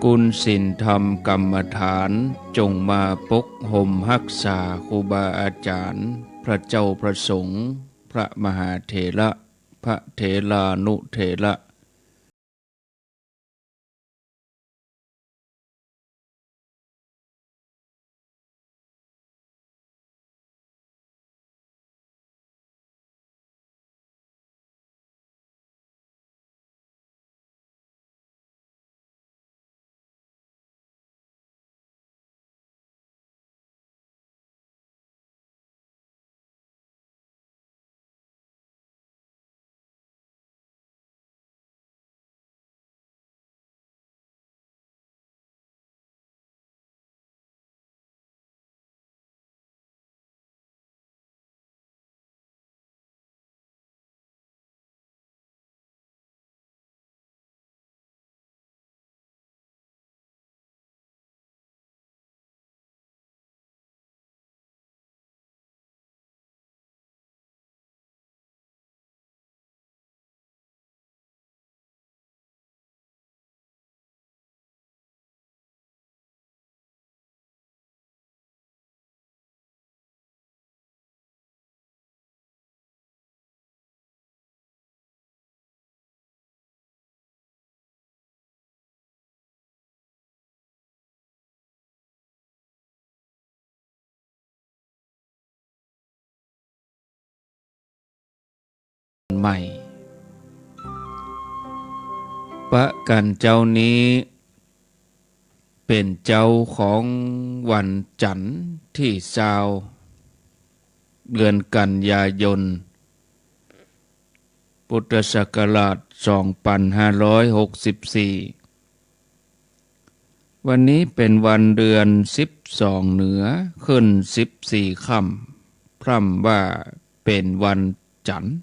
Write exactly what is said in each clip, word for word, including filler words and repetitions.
กุณศีลธรรมกรรมฐาน จงมาปกห่มฮักษาครูบาอาจ๋ารย์ พระเจ้าพระสงฆ์ พระมหาเถระ พระเถรานุเถระ ใหม่ ประกัญเจ้านี้ เป๋นเจ๊าของวันจันทร์ตี้ซาว เดือนกันยายน พุทธศักราชสองปันห้าร้อยหกสิบสี่ วันนี้เป๋นวันเดือนสิบสองเหนือ ขึ้นสิบสี่ค่ำ พร่ำว่าเป๋นวันจันทร์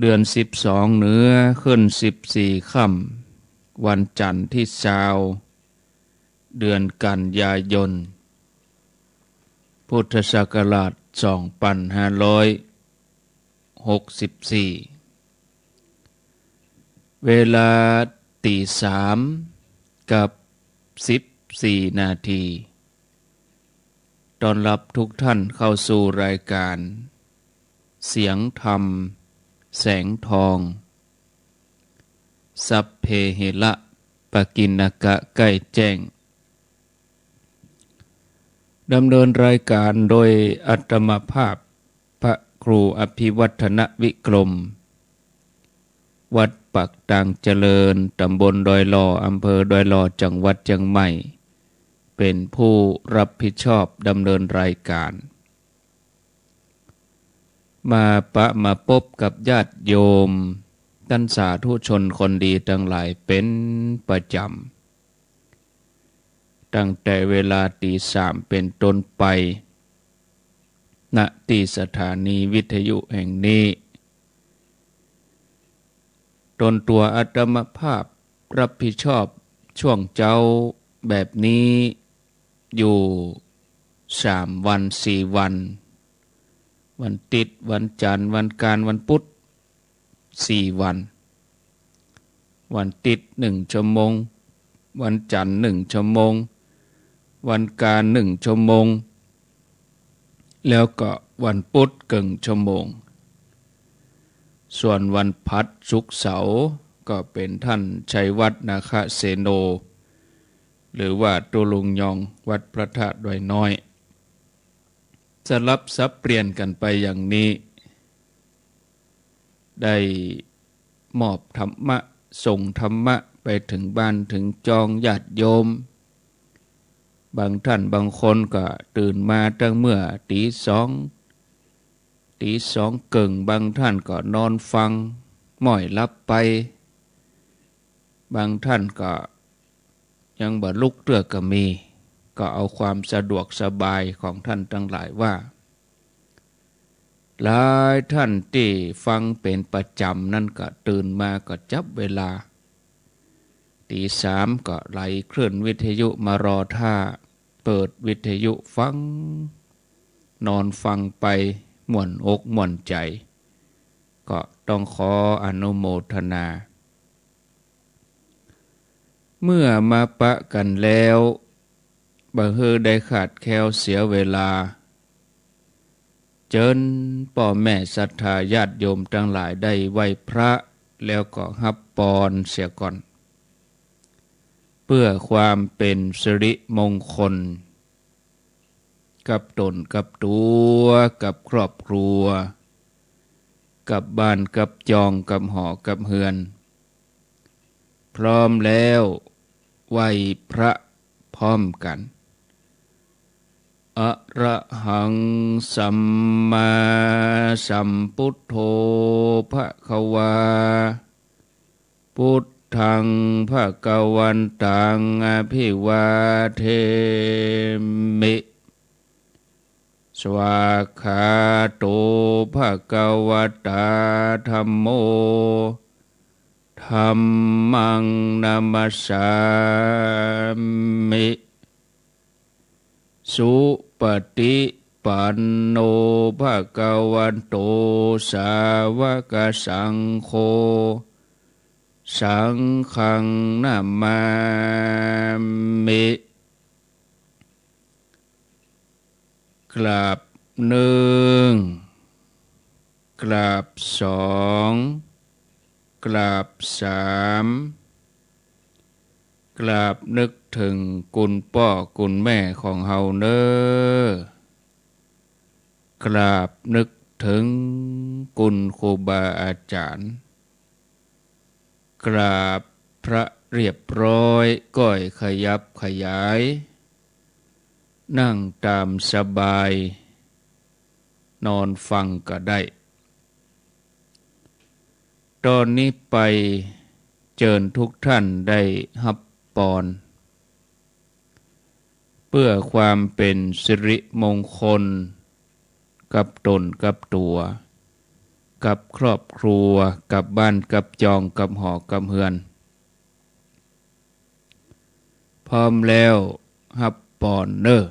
เดือนสิบสองเหนือ ขึ้นสิบสี่ค่ำ วันจันทร์ตี้ซาว เดือนกันยายน พุทธศักราชสองปันห้าร้อยหกสิบสี่ เวลาตีสามกับสิบสี่นาที ต้อนรับทุกท่านเข้าสู่รายการเสียงธรรมแสงทอง สัพเพหิระปกิณณกะ ใกล้แจ้ง ดำเนินรายการโดยอาตมาภาพ พระครูอภิวัฒนวิกรม วัดปากตางเจริญ ตำบลดอยหล่อ อำเภอดอยหล่อ จังหวัดเจียงใหม่ เป๋นผู้รับผิดชอบดำเนินรายการ มาปะมาปบกับญาติโยม ต้านสาธุชนคนดีตังหลายเป๋นประจ๋ำ ตั้งแต่เวลาตีสามเป๋นต้นไป ณ ตี้สถานีวิทยุแห่งนี้ ตนตั๋วอาตมาภาพรับผิดชอบช่วงเจ๊าแบบนี้อยู่สามวันสี่วัน วันติ๊ด วันจันทร์ วันกานต์ วันปุ๊ด สี่วัน วันติ๊ดหนึ่งชั่วโมง วันจันทร์หนึ่งชั่วโมง วันกานต์หนึ่งชั่วโมง แล้วก็วันปุ๊ดเกิ่งชั่วโมง ส่วนวันพฤหัส ศุกร์ เสาร์ ก็เป๋นท่านชัยวัฒน์ นาคเสโน หรือว่าตุ๊ลุงยอง วัดพระธาตุดอยน้อย สลับสับเปลี่ยนกั๋นไปอย่างนี้ ได้มอบธรรมะ ส่งธรรมะไปถึงบ้านถึงจองญาติโยม บางท่านบางคนก็ตื่นมาตั้งเมื่อตีสอง ตีสองเกิ่ง บางท่านก็นอนฟัง ม้อยหลับไป บางท่านก็ยังบ่ลุกเตื้อก็มี ก็เอาความสะดวกสบายของท่านตังหลายว่า หลายท่านตี้ฟังเป๋นประจ๋ำนั้นก็ตื่นมาก็จับเวลา ตีสามก็ไขคลื่นวิทยุมารอท่า เปิดวิทยุฟัง นอนฟังไปม่วนอกม่วนใจ๋ ก็ต้องขออนุโมทนา เมื่อมาปะกั๋นแล้ว บ่หื้อได้ขาดแคลนเสียเวลา เจิญป้อแม่ศรัทธาญาติโยมตังหลายได้ไหว้พระ แล้วก็ฮับปอนเสียก่อน เปื้อความเป๋นสิริมงคล กับต๋นกับตั๋ว กับครอบครัว กับบ้านกับจอง กับหอกับเฮือน พร้อมแล้วไหว้พระพร้อมกั๋น อะระหัง สัมมาสัมพุทโธ ภะคะวา พุทธัง ภะคะวันตัง อะภิวาเทมิ สวากขาโต ภะคะวะตา ธัมโม ธัมมัง นะมัสสามิ สุปะติปันโน ภะคะวะโต สาวะกะสังโฆ สังฆัง นะมามิ กราบนึ่ง กราบสอง กราบสาม กราบนึกเถิงกุณป้อกุณแม่ของเฮาเน่อ กราบนึกเถิงกุณครูบาอาจ๋ารย์ กราบพระเรียบร้อย ก้อยขยับขยาย นั่งต๋ามสบาย นอนฟังก็ได้ ต๋อนนี้ไปเจิญทุกท่านได้ฮับปอน เปื้อความเป๋นสิริมงคล กับต๋นกับตั๋ว กับครอบครัว กับบ้านกับจอง กับหอกับเฮือน พร้อมแล้วฮับปอนเน่อ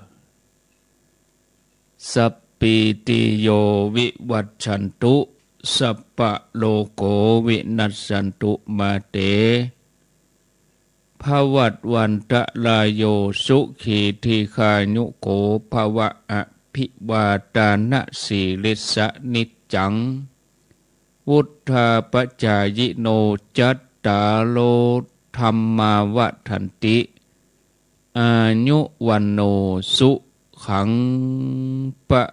สัพพีติโย วิวัชชันตุ สัพพะโรโค วินัสสันตุ มาเต ภวัตวันตะราโย สุขี ทีฆายุโก ภะวะ อะภิวาทานะสีลิสสะ นิจจัง วุฑฒาปะจายิโน จัตตาโร ธัมมา วัฑฒันติ อายุ วัณโณ สุขัง พะ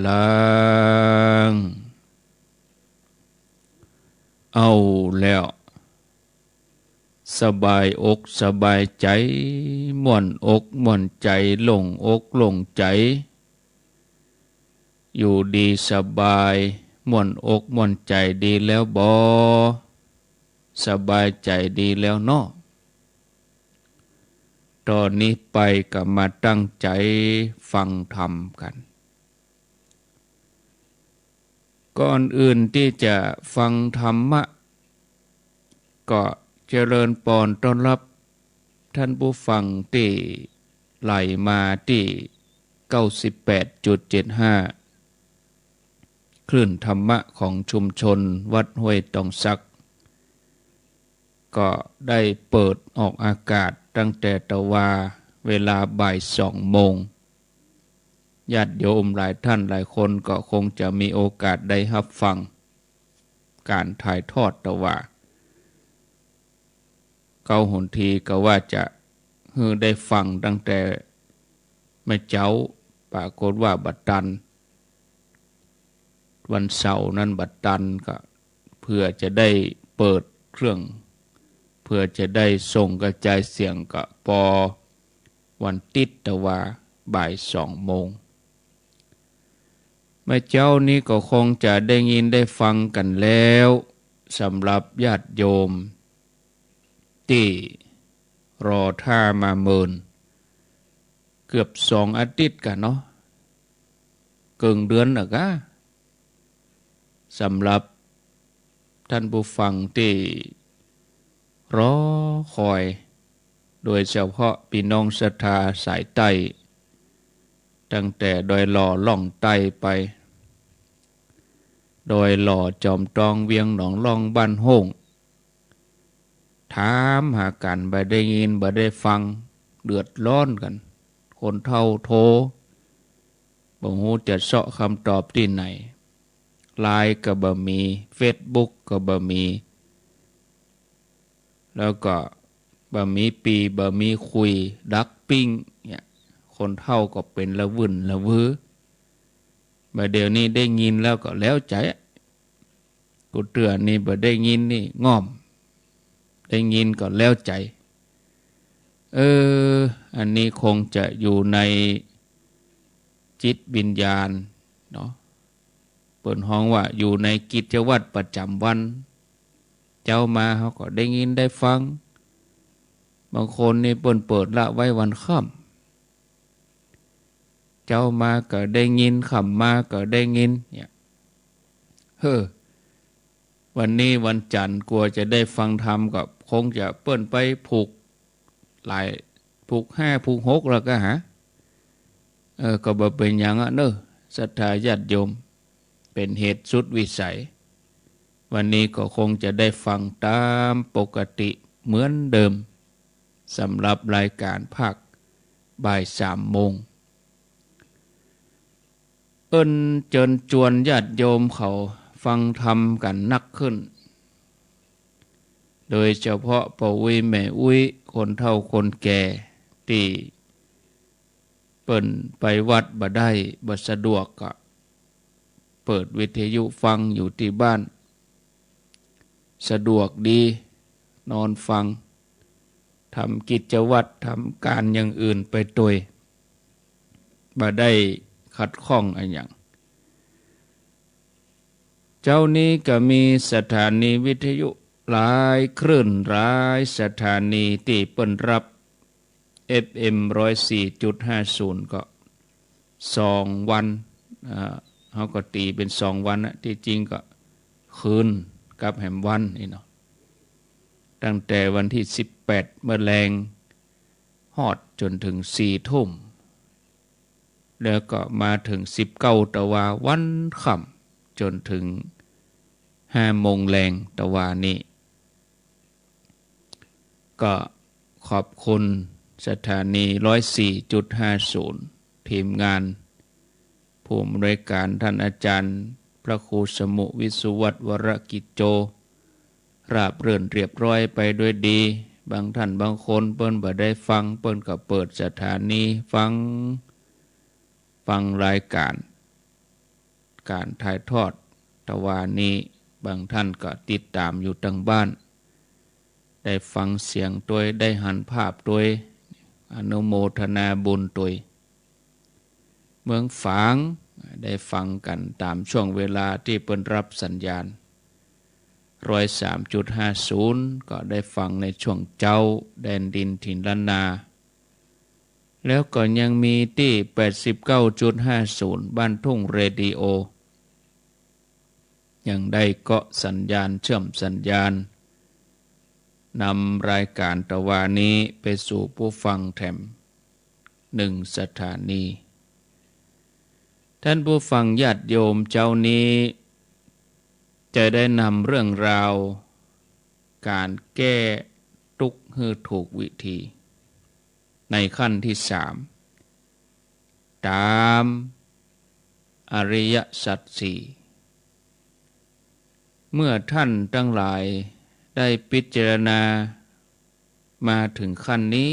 ลัง เอาแล้ว สบายอกสบายใจ๋ ม่วนอกม่วนใจ๋ โล่งอกโล่งใจ๋ อยู่ดีสบาย ม่วนอกม่วนใจ๋ดีแล้วบ่ สบายใจ๋ดีแล้วเนาะ ต๋อนนี้ไปก็มาตั้งใจ๋ฟังธรรมกั๋น ก่อนอื่นตี้จะฟังธรรมะ ก็เจริญปอนต้อนฮับต้านผู้ฟังตี้ไหลมาตี้ เก้าสิบแปดจุดเจ็ดห้า คลื่นธรรมะของชุมชนวัดห้วยตองสัก ก็ได้เปิดออกอากาศตั้งแต่ตะวาเวลาบ่ายสองโมง ญาติโยมหลายท่านหลายคนก็คงจะมีโอกาสได้ฮับฟังก๋านถ่ายทอดตะวา เก๊าหนทีก็ว่าจะหื้อได้ฟังตั้งแต่เมื่อเจ๊า ปรากฏว่าบ่ตัน วันเสาร์นั้นบ่ตัน ก็เผื่อจะได้เปิดเครื่อง เผื่อจะได้ส่งกระจายเสียง ก็ปอวันติ๊ดตะวาบ่ายสองโมง เมื่อเจ๊านี้ก็คงจะได้ยินได้ฟังกั๋นแล้ว สำหรับญาติโยมตี้รอต้ามาเมิน เกือบสองอาทิตย์ก่ะเนาะ เกิ่งเดือนน่ะก่ะ สำหรับต้านผู้ฟังตี้รอคอย โดยเฉพาะปี้น้องศรัทธาสายใต้ ตั้งแต่ดอยหล่อล่องใต้ไป ดอยหล่อ จอมตอง เวียงหนองล่อง บ้านโฮ่ง ถามหากั๋น บ่ได้ยิน บ่ได้ฟัง เดือดร้อนกั๋น คนเฒ่าโทร บ่ฮู้จะเซาะกำตอบตี้ไหน ไลน์ก็บ่มี เฟซบุ๊กก็บ่มี แล้วก็บ่มีปี้ บ่มีคุย ดักปิ้ง เนี่ย คนเฒ่าก็เป๋นละวื่นละวือ บ่าเดี่ยวนี้ได้ยินแล้วก็แล้วใจ๋อะ กูเตื้อนี่บ่ได้ยินนี่ง่อม ได้ยินก็แล้วใจ๋ เออ อันนี้คงจะอยู่ในจิตวิญญาณเนาะ เปิ้นฮ้องว่าอยู่ในกิจวัตรประจ๋ำวัน เจ๊ามาเฮาก็ได้ยินได้ฟัง บางคนนี่เปิ้นเปิดละไว้วันค่ำ เจ๊ามาก็ได้ยิน ค่ำมาก็ได้ยิน เนี่ย เฮ้อ วันนี้วันจั๋นทร์ กั๋วจะได้ฟังธรรมก็คงจะเปิ้นไปผูกหลาย ผูกห้า ผูกหกแล้วก็หา เออ ก็บ่เป๋นหยังอะเนาะ ศรัทธาญาติโยม เป๋นเหตุสุดวิสัย วันนี้ก็คงจะได้ฟังต๋ามปกติเหมือนเดิม สำหรับรายก๋านภาคบ่ายสามโมง เอิ้นเจิญจวนญาติโยมเขาฟังธรรมกั๋นนักขึ้น โดยเฉพาะป้ออุ๊ยแม่อุ๊ย คนเฒ่าคนแก่ ตี้เปิ้นไปวัดบ่ได้ บ่สะดวกก็เปิดวิทยุฟังอยู่ตี้บ้าน สะดวกดี นอนฟัง ทำกิจวัตร ทำก๋านอย่างอื่นไปตวย บ่ได้ขัดข้องอะหยัง เจ๊านี้ก็มีสถานีวิทยุหลายคลื่น หลายสถานีตี้เปิ้นรับ เอฟเอ็ม ร้อยสี่จุดห้าศูนย์ ก็สองวัน อ่า เฮาก็ตี๋เป๋นสองวันนะ ตี้จริงก็คืนกับแหมวันนี่เนาะ ตั้งแต่วันตี้สิบแปดเมื่อแลง ฮอดจ๋นเถิงสี่ทุ่ม แล้วก็มาเถิงสิบเก้าตะวาวันค่ำ จ๋นเถิงห้าโมงแลงตะวานี้ ก็ขอบคุณสถานี ร้อยสี่จุดห้าศูนย์ ทีมงาน ผู้อำนวยก๋านต้านอาจ๋ารย์พระครูสมุห์ วิสุวัฒน์ วรกิจโจ ราบรื่นเรียบร้อยไปด้วยดี บางต้านบางคนเปิ้นบ่ได้ฟัง เปิ้นก็เปิดสถานีฟัง ฟังรายก๋าน ก๋านถ่ายทอดตะวานี้ บางต้านก็ติดต๋ามอยู่ตังบ้าน ได้ฟังเสียงตวย ได้หันภาพตวย อนุโมทนาบุญตวย เมืองฝาง ได้ฟังกั๋นต๋ามช่วงเวลาตี้เปิ้นรับสัญญาณ ร้อยสามจุดห้าศูนย์ ก็ได้ฟังในช่วงเจ๊า แดนดินถิ่นล้านนา แล้วก็ยังมีตี้ แปดสิบเก้าจุดห้าศูนย์ บ้านทุ่งเรดิโอ ยังได้เกาะสัญญาณ เชื่อมสัญญาณ นำรายก๋านตะวานี้ไปสู่ผู้ฟังแถมหนึ่งสถานี ต้านผู้ฟังญาติโยม เจ๊านี้จะได้นำเรื่องราวก๋านแก้ตุ๊กข์หื้อถูกวิธี ในขั้นตี้สาม ต๋ามอริยสัจสี่ เมื่อต้านตังหลายได้พิจารณามาเถิงขั้นนี้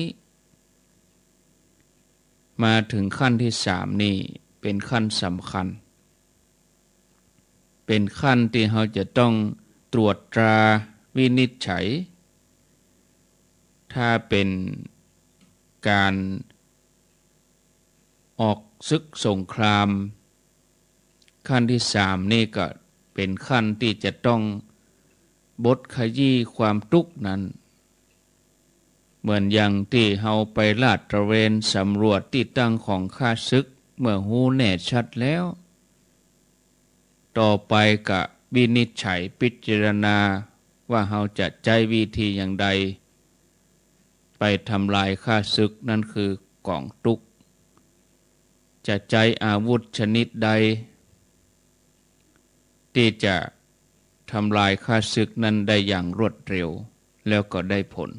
มาเถิงขั้นตี้สามนี่เป๋นขั้นสำคัญ เป๋นขั้นตี้เฮาจะต้องตรวจตราวินิจฉัย ถ้าเป๋นก๋านออกศึกสงคราม ขั้นตี้สามนี่ก็เป๋นขั้นตี้จะต้องบดขยี้ความตุ๊กข์นั้น เหมือนอย่างตี้เฮาไปลาดตระเวนสำรวจตี้ตั้งของข้าศึก เมื่อฮู้แน่ชัดแล้ว ต่อไปก็วินิจฉัยพิจารณาว่าเฮาจะใจ๊วิธีอย่างใด ไปทำลายข้าศึก นั่นคือกองตุ๊กข์ จะใจ๊อาวุธชนิดใด ตี้จะทำลายข้าศึกนั้นได้อย่างรวดเร็ว แล้วก็ได้ผล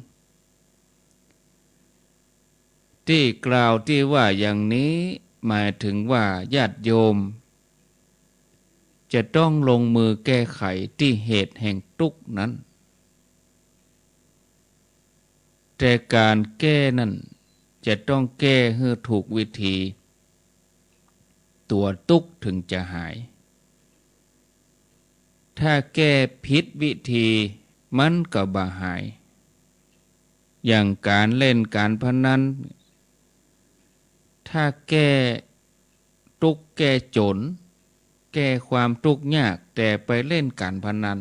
ตี้กล่าวตี้ว่าอย่างนี้ หมายถึงว่าญาติโยม จะต้องลงมือแก้ไขตี้เหตุแห่งตุ๊กข์นั้น แต่ก๋านแก้นั้นจะต้องแก้หื้อถูกวิธี ตั๋วตุ๊กข์ถึงจะหาย ถ้าแก้ผิดวิธีมันก็บ่หาย อย่างก๋านเล่นก๋านพนัน ถ้าแก้ตุ๊กข์แก้จ๋น แก้ความตุ๊กข์ยาก แต่ไปเล่นก๋านพนัน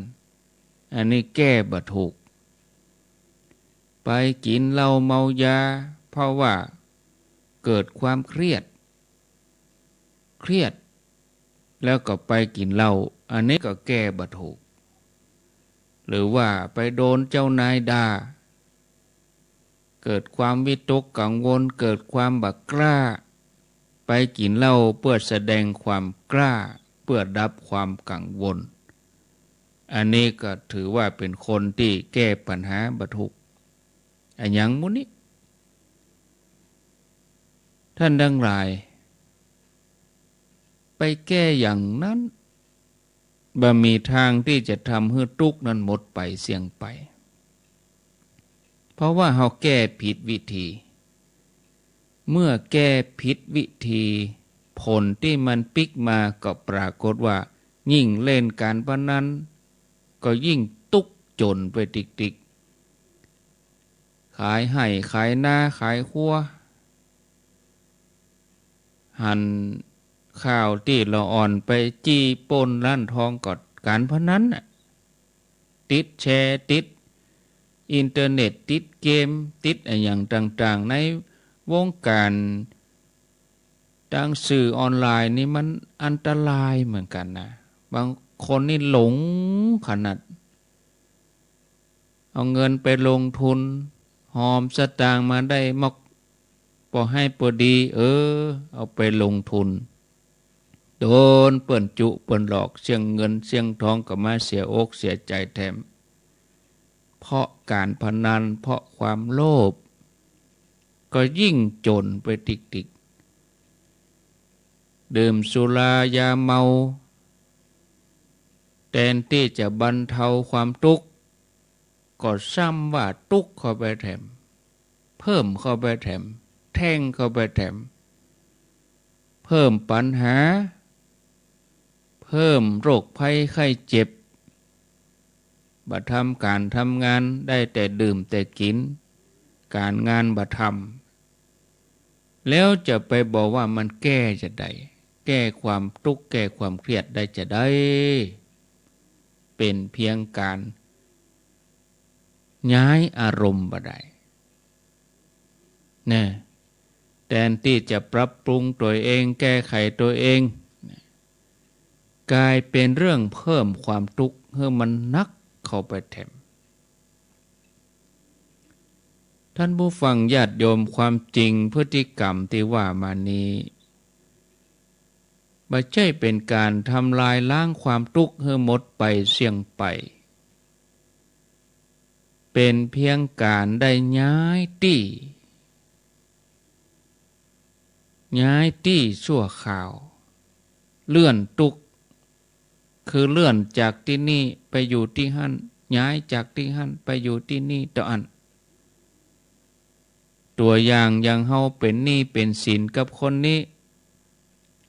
อันนี้แก้บ่ถูก ไปกิ๋นเหล้าเมายา เพราะว่าเกิดความเครียด เครียด แล้วก็ไปกิ๋นเหล้า อันนี้ก็แก้บ่ถูก หรือว่าไปโดนเจ้านายด่า เกิดความวิตกกังวล เกิดความบ่กล้า ไปกิ๋นเหล้าเพื่อแสดงความกล้า เพื่อดับความกังวล อันนี้ก็ถือว่าเป๋นคนตี้แก้ปัญหาบ่ถูก อะหยังหมู่นี้ ท่านทั้งหลาย ไปแก้อย่างนั้น บ่มีทางตี้จะทำหื้อตุ๊กข์นั้นหมดไปเสี้ยงไป เพราะว่าเฮาแก้ผิดวิธี เมื่อแก้ผิดวิธี ผลตี้มันปิ๊กมาก็ปรากฏว่า ยิ่งเล่นก๋านพนัน ก็ยิ่งตุ๊กข์จ๋นไปติ๊กๆ ขายไฮ่ขายนาขายครัว หันข่าวตี้ละอ่อนไปจี้ปล้นร้านทองก็ก๋านพนันน่ะ ติดแชร์ ติดอินเทอร์เน็ต ติดเกม ติดอะหยังต่างๆ ในวงก๋านตางสื่อออนไลน์นี่มันอันตรายเหมือนกั๋นนะ บางคนนี่หลงขนาด เอาเงินไปลงทุน หอมสตางค์มาได้มอก ปอให้ปอดี เออ เอาไปลงทุน โดนเปิ้นจุเปิ้นหลอก เสี้ยงเงินเสี้ยงทองก็มาเสียอกเสียใจ๋แถม เพราะก๋านพนัน เพราะความโลภ ก็ยิ่งจ๋นไปติ๊กๆ ดื่มสุรายาเมา แตนตี้จะบรรเทาความตุ๊กข์ ก็ซ้ำว่าตุ๊กข์เข้าไปแถม เพิ่มเข้าไปแถม แท่งเข้าไปแถม เพิ่มปัญหา เพิ่มโรคภัยไข้เจ็บ บ่ทำก๋านทำงาน ได้แต่ดื่มแต่กิ๋น ก๋านงานบ่ทำ แล้วจะไปบอกว่ามันแก้จาใด แก้ความตุ๊กข์ แก้ความเครียดได้จาใด เป๋นเพียงก๋านย้ายอารมณ์บ่ได้ แน่ แตนตี้จะปรับปรุงตั๋วเอง แก้ไขตั๋วเอง ก๋ายเป๋นเรื่องเพิ่มความตุ๊กข์หื้อมันหนักเข้าไปแถม ท่านผู้ฟังญาติโยม ความจริงพฤติกรรมตี้ว่ามานี้ บ่ใจ้เป๋นก๋านทำลายล้างความตุ๊กข์หื้อหมดไปเสี้ยงไป เป๋นเพียงก๋านได้ย้ายตี้ ย้ายตี้ชั่วคราว เลื่อนตุ๊กข์ คือเลื่อนจากตี้นี่ไปอยู่ตี้หั้น ย้ายจากตี้หั้นไปอยู่ตี้นี่เต้าอั้น ตั๋วอย่าง อย่างเฮาเป๋นหนี้เป๋นสินกับคนนี้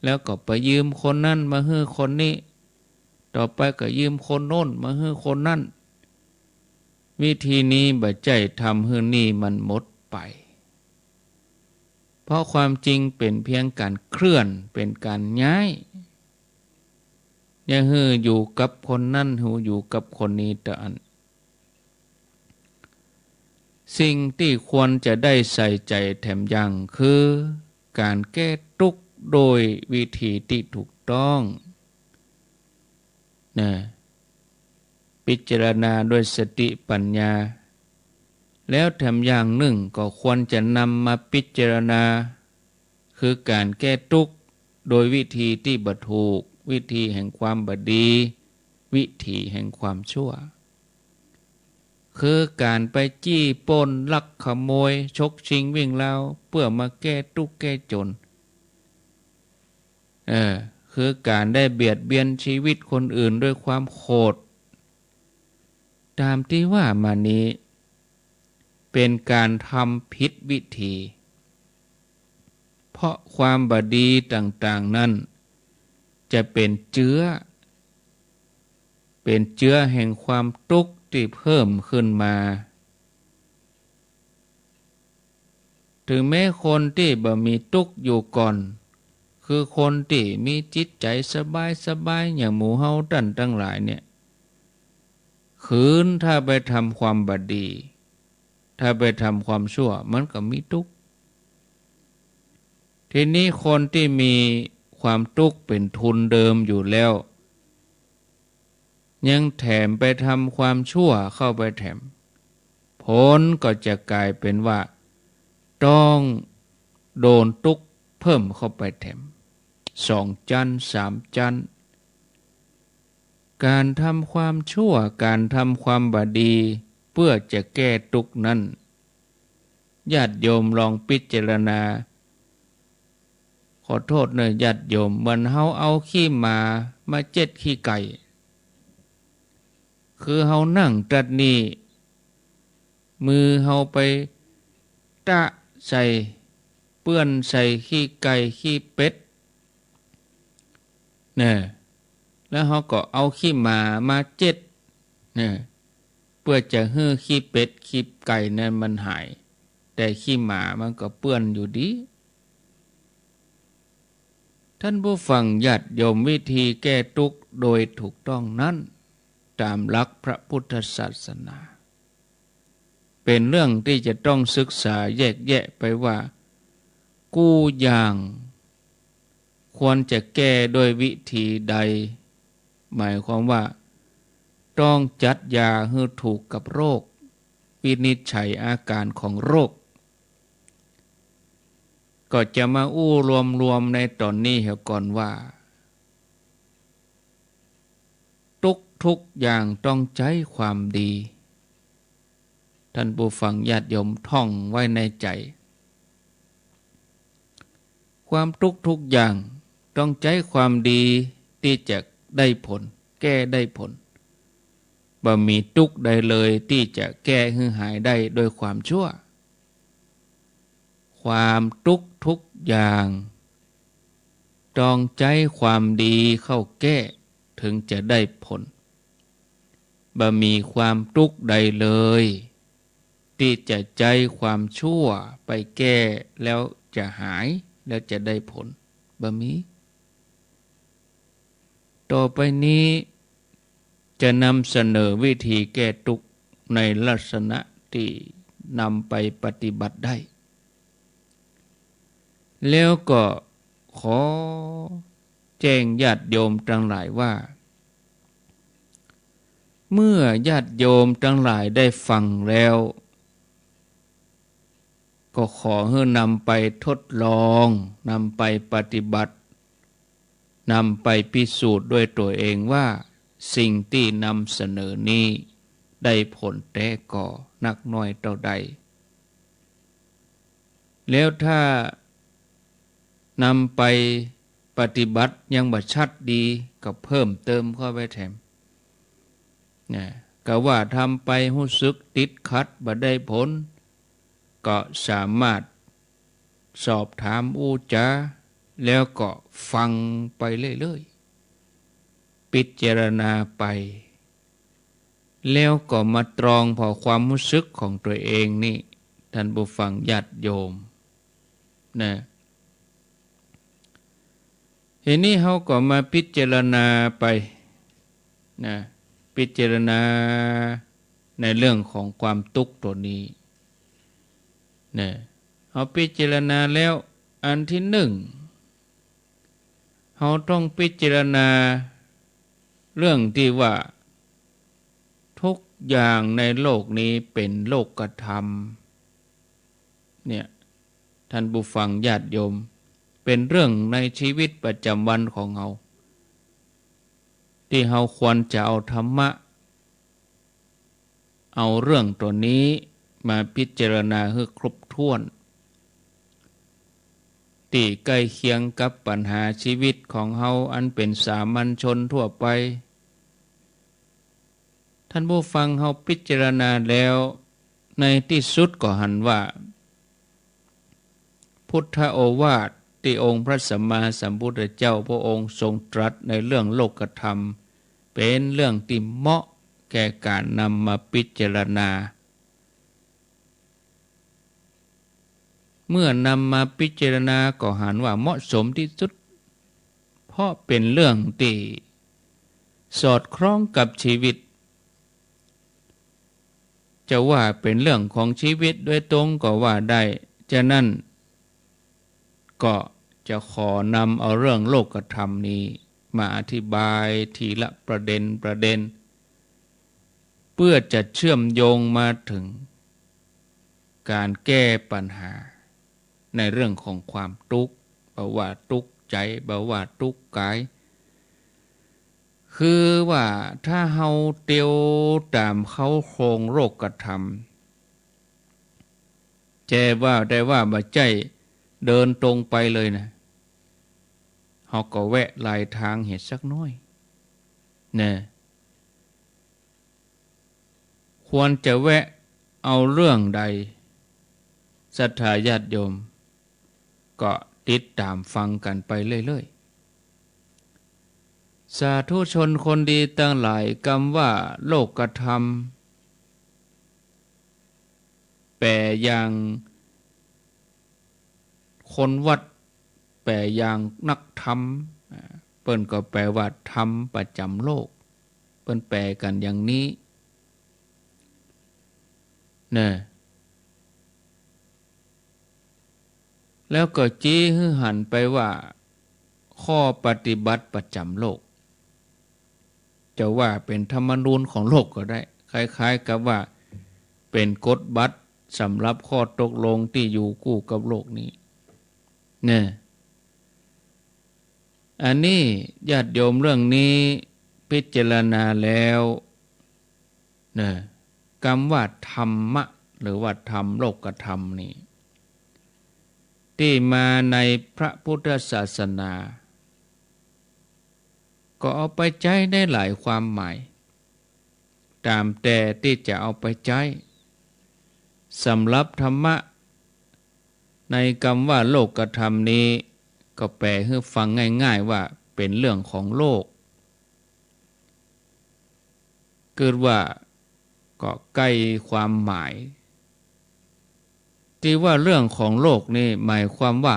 แล้วก็ไปยืมคนนั้นมาหื้อคนนี้ ต่อไปก็ยืมคนโน้นมาหื้อคนนั้น วิธีนี้บ่ใจ้ทำหื้อหนี้มันหมดไป เพราะความจริงเป๋นเพียงก๋านเคลื่อน เป๋นก๋านย้าย อย่าหื้ออยู่กับคนนั้น หื้ออยู่กับคนนี้เต้าอั้น สิ่งตี้ควรจะได้ใส่ใจ๋แถมอย่างคือ ก๋านแก้ตุ๊กข์โดยวิธีตี้ถูกต้อง นะ พิจารณาด้วยสติปัญญา แล้วแถมอย่างนึ่งก็ควรจะนำมาพิจารณา คือก๋านแก้ตุ๊กข์โดยวิธีตี้บ่ถูก วิธีแห่งความบ่ดี วิธีแห่งความชั่ว คือก๋านไปจี้ปล้น ลักขโมย ฉกชิงวิ่งราว เปื้อมาแก้ตุ๊กข์แก้จ๋น เออ คือก๋านได้เบียดเบียนชีวิตคนอื่นด้วยความโขด ต๋ามตี้ว่ามานี้ เป๋นก๋านทำผิดวิธี เพราะความบ่ดีต่างๆ นั้น จะเป๋นเจื๊อ เป๋นเจื๊อแห่งความตุ๊กข์ตี้เพิ่มขึ้นมา เถิงแม้คนตี้บ่มีตุ๊กข์อยู่ก่อน คือคนตี้มีจิตใจ๋สบายๆ อย่างหมู่เฮาต้านตังหลายเนี่ย คืนถ้าไปทำความบ่ดี ถ้าไปทำความชั่ว มันก็มีตุ๊กข์ ทีนี้คนตี้มีความตุ๊กข์เป๋นทุนเดิมอยู่แล้ว ยังแถมไปทำความชั่วเข้าไปแถม ผลก็จะก๋ายเป๋นว่า ต้องโดนตุ๊กข์เพิ่มเข้าไปแถม สองจั๊น สามจั๊น ก๋านทำความชั่ว ก๋านทำความบ่ดี เปื้อจะแก้ตุ๊กข์นั้น ญาติโยมลองพิจารณา ขอโต้ษเน่อญาติโยม เหมือนเฮาเอาขี้หมามาเจ็ดขี้ไก่ คือเฮานั่งตั๊ดนี้ มือเฮาไปตะใส่ เปื้อนใส่ขี้ไก่ขี้เป็ด เน่อ แล้วเฮาก็เอาขี้หมามาเจ็ด เน่อ เปื้อจะหื้อขี้เป็ดขี้ไก่นั้นมันหาย แต่ขี้หมามันก็เปื้อนอยู่ดี ท่านผู้ฟังญาติโยม วิธีแก้ตุ๊กข์โดยถูกต้องนั้น ต๋ามหลักพระพุทธศาสนา เป๋นเรื่องตี้จะต้องศึกษาแยกแยะไปว่า กู้อย่างควรจะแก้ด้วยวิธีใด หมายความว่า ต้องจัดยาหื้อถูกกับโรค วินิจฉัยอาก๋านของโรค ก็จะมาอู้รวมๆ ในต๋อนนี้เหียก่อนว่า ตุ๊กข์ทุกอย่างต้องใจ๊ความดี ท่านผู้ฟังญาติโยมท่องไว้ในใจ๋ ความตุ๊กข์ทุกอย่างต้องใจ๊ความดีตี้จะได้ผล แก้ได้ผล บ่มีตุ๊กข์ใดเลยตี้จะแก้หื้อหายได้ด้วยความชั่ว ความตุ๊กข์ทุกอย่าง ต้องใจ๊ความดีเข้าแก้ เถิงจะได้ผล บ่มีความตุ๊กข์ใดเลย ตี้จะใจ๊ความชั่วไปแก้แล้วจะหาย แล้วจะได้ผล บ่มี ต่อไปนี้จะนำเสนอวิธีแก้ตุ๊กข์ในลักษณะตี้นำไปปฏิบัติได้ แล้วก็ขอแจ้งญาติโยมตังหลายว่า เมื่อญาติโยมตังหลายได้ฟังแล้ว ก็ขอหื้อนำไปทดลอง นำไปปฏิบัติ นำไปพิสูจน์ด้วยตั๋วเองว่า สิ่งตี้นำเสนอนี้ได้ผลแต๊ก่อนักน้อยเต้าใด แล้วถ้านำไปปฏิบัติยังบ่ชัดดี ก็เพิ่มเติมเข้าไปแถม นะ ก็ว่าทำไปรู้สึกติดขัด บ่ได้ผล ก็สามารถสอบถามอู้จ๋า แล้วก็ฟังไปเรื่อยๆ พิจารณาไป แล้วก็มาตรองผ่อความรู้สึกของตั๋วเองนี่ ท่านผู้ฟังญาติโยม นะ ทีนี้เฮาก็มาพิจารณาไป นะ พิจารณาในเรื่องของความตุ๊กข์ตั๋วนี้ นะ เฮาพิจารณาแล้ว อันตี้นึ่ง เฮาต้องพิจารณาเรื่องตี้ว่า ทุกอย่างในโลกนี้เป๋นโลกธรรม เนี่ย ท่านผู้ฟังญาติโยม เป๋นเรื่องในชีวิตประจำวันของเฮา ตี้เฮาควรจะเอาธรรมะ เอาเรื่องตั๋วนี้มาพิจารณาหื้อครบถ้วน ตี้ใก้เคียงกับปัญหาชีวิตของเฮาอันเป๋นสามัญชนทั่วไป ท่านผู้ฟัง เฮาพิจารณาแล้ว ในตี้สุดก็หันว่า พุทธโอวาทตี้องค์พระสัมมาสัมพุทธเจ้าพระองค์ทรงตรัสในเรื่องโลกธรรม เป๋นเรื่องตี้เหมาะแก่ก๋านนำมาพิจารณา เมื่อนำมาพิจารณาก็หันว่าเหมาะสมตี้สุด เพราะเป๋นเรื่องตี้สอดคล้องกับชีวิต จะว่าเป๋นเรื่องของชีวิตโดยตรงก็ว่าได้ ฉะนั้นก็จะขอนำเอาเรื่องโลกธรรมนี้มาอธิบายทีละประเด็นประเด็น เพื่อจะเชื่อมโยงมาเถิงก๋านแก้ปัญหาในเรื่องของความตุ๊กข์ บ่ว่าตุ๊กข์ใจ๋ บ่ว่าตุ๊กข์ก๋าย คือว่าถ้าเฮาเตียวต๋ามเค้าโครงโลกธรรม แต่ว่า แต่ว่าบ่ใจ้เดินตรงไปเลยนะ เฮาก็แวะลายตางเหียสักหน้อย นะ ควรจะแวะเอาเรื่องใด ศรัทธาญาติโยมก็ติดต๋ามฟังกั๋นไปเรื่อยๆ สาธุชนคนดีตังหลาย กำว่าโลกธรรม แป๋อย่างคนวัด แป๋อย่างนักธรรม อ่า เปิ้นก็แป๋ว่าธรรมประจ๋ำโลก เปิ้นแป๋กั๋นอย่างนี้ นะ แล้วก็จี๊หื้อหันไปว่า ข้อปฏิบัติประจ๋ำโลก จะว่าเป๋นธรรมนูญของโลกก็ได้ คล้ายๆ กับว่าเป๋นกฎบัตรสำหรับข้อตกลงตี้อยู่กู้กับโลกนี้ เนี่ย อันนี้ญาติโยม เรื่องนี้พิจารณาแล้ว เนี่ย กำว่าธรรมะ หรือว่าธรรมโลกธรรมนี่ ตี้มาในพระพุทธศาสนา ก็เอาไปใจ๊ได้หลายความหมาย ต๋ามแต่ตี้จะเอาไปใจ๊ สำหรับธรรมะ ในกำว่าโลกธรรมนี้ ก็แป๋หื้อฟังง่ายๆ ว่าเป๋นเรื่องของโลก กึ๊ดว่าก็ใก้ความหมาย ตี้ว่าเรื่องของโลกนี้หมายความว่า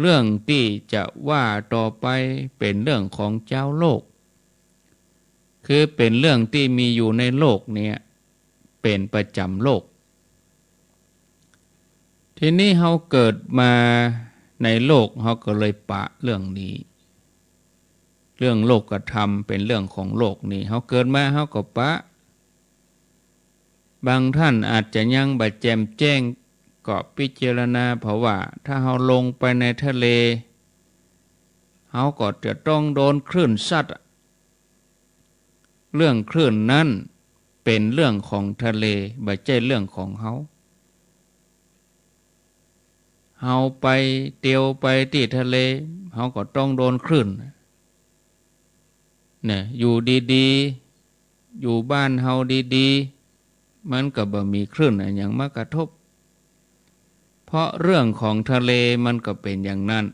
เรื่องตี้จะว่าต่อไปเป๋นเรื่องของจาวโลก คือเป๋นเรื่องตี้มีอยู่ในโลกเนี่ย เป๋นประจ๋ำโลก ทีนี้เฮาเกิดมาในโลก เฮาก็เลยปะเรื่องนี้ เรื่องโลกธรรมเป๋นเรื่องของโลกนี้ เฮาเกิดมาเฮาก็ปะ บางท่านอาจจะยังบ่แจ่มแจ้ง ก็พิจารณา เพราะว่าถ้าเฮาลงไปในทะเล เฮาก็จะต้องโดนคลื่นซัดอะ เรื่องคลื่นนั้นเป๋นเรื่องของทะเล บ่ใจ้เรื่องของเฮา เฮาไปเตียวไปตี้ทะเล เฮาก็ต้องโดนคลื่น เนี่ย อยู่ดีๆ อยู่บ้านเฮาดีๆ มันก็บ่มีคลื่นอะหยังมากระทบ เพราะเรื่องของทะเลมันก็เป๋นอย่างนั้น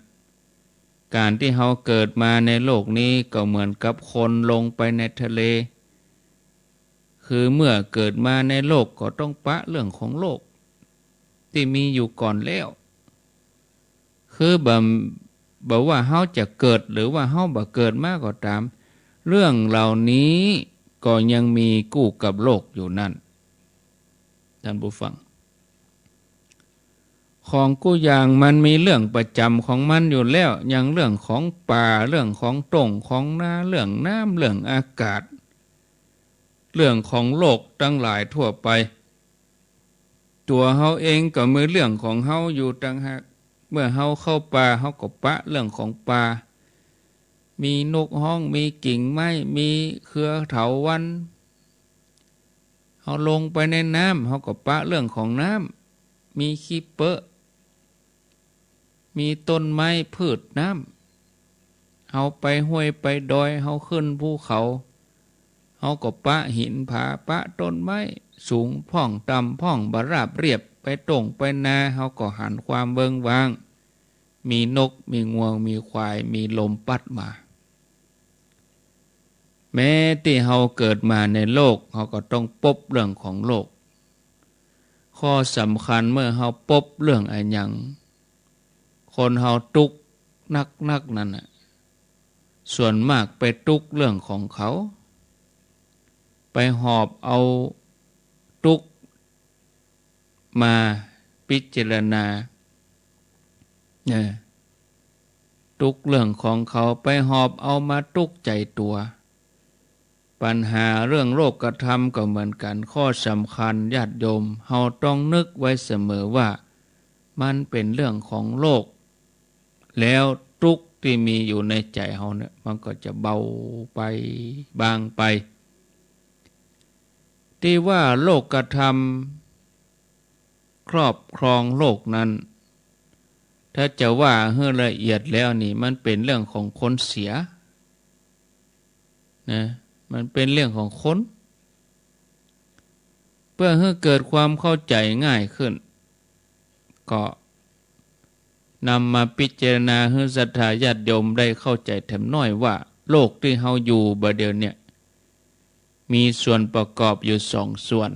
ก๋านตี้เฮาเกิดมาในโลกนี้ก็เหมือนกับคนลงไปในทะเล คือเมื่อเกิดมาในโลกก็ต้องปะเรื่องของโลกตี้มีอยู่ก่อนแล้ว คือบ่ บ่ว่าเฮาจะเกิดหรือว่าเฮาบ่เกิดมาก็ต๋าม เรื่องเหล่านี้ก็ยังมีกู้กับโลกอยู่นั่น ท่านผู้ฟัง ของกู้อย่างมันมีเรื่องประจ๋ำของมันอยู่แล้ว อย่างเรื่องของป่า เรื่องของต้งของนา เรื่องน้ำ เรื่องอากาศ เรื่องของโลกตังหลายทั่วไป ตั๋วเฮาเองก็มีเรื่องของเฮาอยู่ต่างหาก เมื่อเฮาเข้าป่า เฮาก็ปะเรื่องของป่า มีนกฮ้อง มีกิ่งไม้ มีเครือเถาวัลย์ เฮาลงไปในน้ำ เฮาก็ปะเรื่องของน้ำ มีขี้เปอะ มีต้นไม้พืชน้ำ เฮาไปห้วยไปดอย เฮาขึ้นภูเขา เฮาก็ปะหินผา ปะต้นไม้ สูงพ่องต่ำพ่อง บ่ราบเรียบ ไปต้งไปนา เฮาก็หันความเวิ้งว้าง มีนก มีงัว มีควาย มีลมปั๊ดมา แม้ตี้เฮาเกิดมาในโลก เฮาก็ต้องปบเรื่องของโลก ข้อสำคัญเมื่อเฮาปบเรื่องอะหยัง คนเฮาตุ๊กข์นักๆ นั่นน่ะ ส่วนมากไปตุ๊กข์เรื่องของเขา ไปหอบเอาตุ๊กข์มาพิจารณา เออ ตุ๊กข์เรื่องของเขา ไปหอบเอามาตุ๊กข์ใจ๋ตั๋ว ปัญหาเรื่องโลกธรรมก็เหมือนกั๋น ข้อสำคัญญาติโยม เฮาต้องนึกไว้เสมอว่ามันเป๋นเรื่องของโลก แล้วตุ๊กข์ตี้มีอยู่ในใจ๋เฮาเนี่ย มันก็จะเบาไป บางไป ตี้ว่าโลกธรรมครอบครองโลกนั้น ถ้าจะว่าหื้อละเอียดแล้วนี่ มันเป๋นเรื่องของคนเสีย นะ มันเป๋นเรื่องของคน เพื่อหื้อเกิดความเข้าใจ๋ง่ายขึ้น ก็นำมาพิจารณาหื้อศรัทธาญาติโยมได้เข้าใจ๋แถมน้อยว่า โลกตี้เฮาอยู่บ่าเดี่ยวเนี่ย มีส่วนประกอบอยู่สองส่วน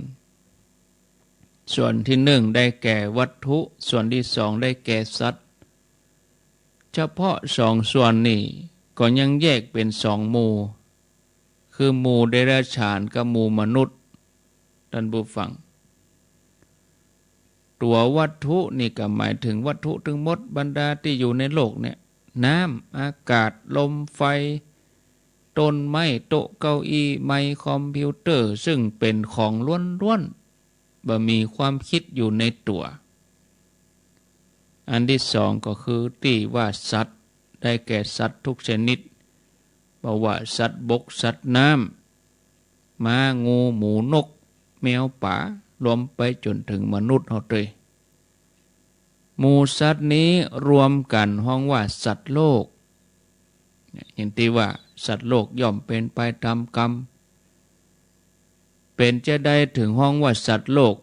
ส่วนตี้นึ่งได้แก่วัตถุ ส่วนตี้สองได้แก่สัตว์ เฉพาะสองส่วนนี่ก็ยังแยกเป๋นสองหมู่ คือหมู่เดรัจฉานกับหมู่มนุษย์ ต้านผู้ฟัง ตั๋ววัตถุนี่ก็หมายเถิงวัตถุตึงหมดบรรดาตี้อยู่ในโลกเนี่ย น้ำ อากาศ ลม ไฟ ต้นไม้ โต๊ะเก้าอี้ ไมค์ คอมพิวเตอร์ ซึ่งเป๋นของล้วนๆ บ่มีความคิดอยู่ในตั๋ว อันตี้สองก็คือตี้ว่าสัตว์ ได้แก่สัตว์ทุกชนิด บ่ว่าสัตว์บก สัตว์น้ำ ม้า งู หมู นก แมว ป๋า รวมไปจ๋นเถิงมนุษย์เฮาเตย หมู่สัตว์นี้รวมกั๋นฮ้องว่าสัตว์โลก เนี่ย อย่างตี้ว่าสัตว์โลกย่อมเป๋นไปต๋ามกรรม เป๋นจาใดเถิงฮ้องว่าสัตว์โลก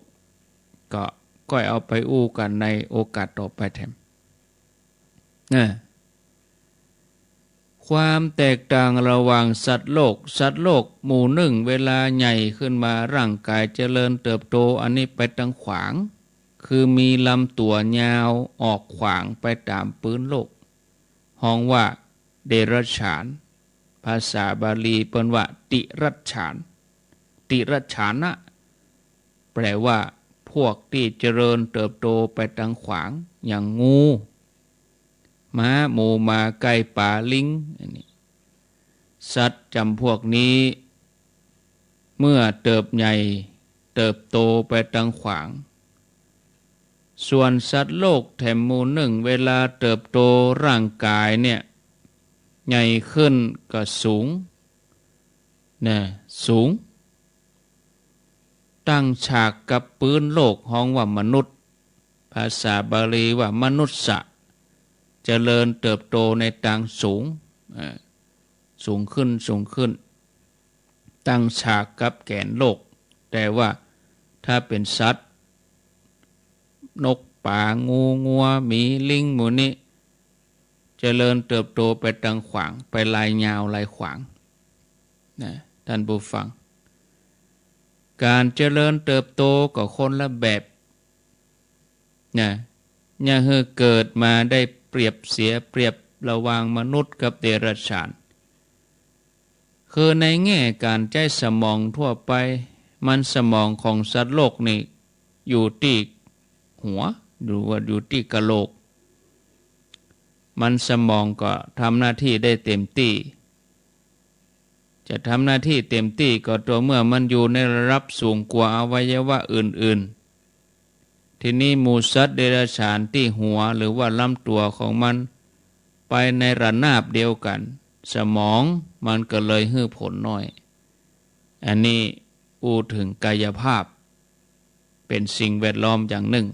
ก็ก้อยเอาไปอู้กั๋นในโอกาสต่อไปแถม นะ ความแตกต่างระหว่างสัตว์โลก สัตว์โลกหมู่นึ่งเวลาใหญ่ขึ้นมาร่างกายเจริญเติบโต อันนี้ไปตางขวาง คือมีลำตั๋วยาวออกขวางไปต๋ามปื๊นโลก ฮ้องว่าเดรัจฉาน ภาษาบาลีเปิ้นว่าติรัจฉาน ติรัจฉานะ แปลว่าพวกตี้เจริญเติบโตไปตางขวาง อย่างงู ม้า หมู หมา ไก่ ป๋า ลิง อันนี้ สัตว์จ๋ำพวกนี้ เมื่อเติบใหญ่เติบโตไปตางขวาง ส่วนสัตว์โลกแถมหมู่นึ่ง เวลาเติบโตร่างกายเนี่ย ใหญ่ขึ้นก็สูง นะ สูง ตั้งฉากกับปื๊นโลกฮ้องว่ามนุษย์ ภาษาบาลีว่ามนุสสะ เจริญเติบโตในตางสูง อ่า สูงขึ้น สูงขึ้น ตั้งฉากกับแก๋นโลก แต่ว่าถ้าเป๋นสัตว์ นก ป๋า งู งัว หมี ลิง หมู่นี้ เจริญเติบโตไปตางขวาง ไปลายยาวลายขวาง นะ ต้านผู้ฟัง ก๋านเจริญเติบโตก็คนละแบบ นะ อย่าหื้อเกิดมาได้เปรียบเสียเปรียบระหว่างมนุษย์กับเดรัจฉาน คือในแง่ก๋านใจ๊สมองทั่วไป มันสมองของสัตว์โลกนี่อยู่ตี้หัว หรือว่าอยู่ตี้กะโหลก มันสมองก็ทำหน้าตี้ได้เต็มตี้ จะทำหน้าตี้เต็มตี้ก็ต่อเมื่อมันอยู่ในระดับสูงกว่าอวัยวะอื่นๆ ทีนี้หมู่สัตว์เดรัจฉานตี้หัวหรือว่าลำตั๋วของมันไปในระนาบเดียวกั๋น สมองมันก็เลยหื้อผลน้อย อันนี้ อู้เถิงกายภาพ เป๋นสิ่งแวดล้อมอย่างนึ่ง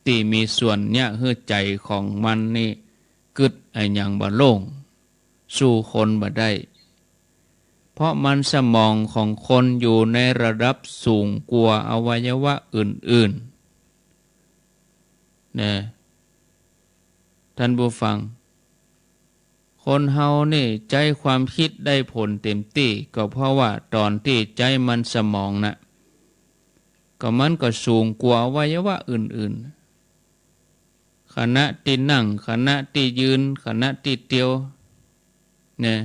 ตี้มีส่วนเยียะหื้อใจ๋ของมันนี่กึ๊ดอะหยังบ่โล่ง สู้คนบ่ได้ เพราะมันสมองของคนอยู่ในระดับสูงกว่าอวัยวะอื่นๆ นะ ท่านผู้ฟัง คนเฮานี่ใจ๊ความกึ๊ดได้ผลเต๋มตี้ ก็เพราะว่าต๋อนตี้ใจ๊มันสมองน่ะ ก็มันก็สูงกว่าอวัยวะอื่นๆ ขณะตี้นั่ง ขณะตี้ยืน ขณะตี้เตียว นะ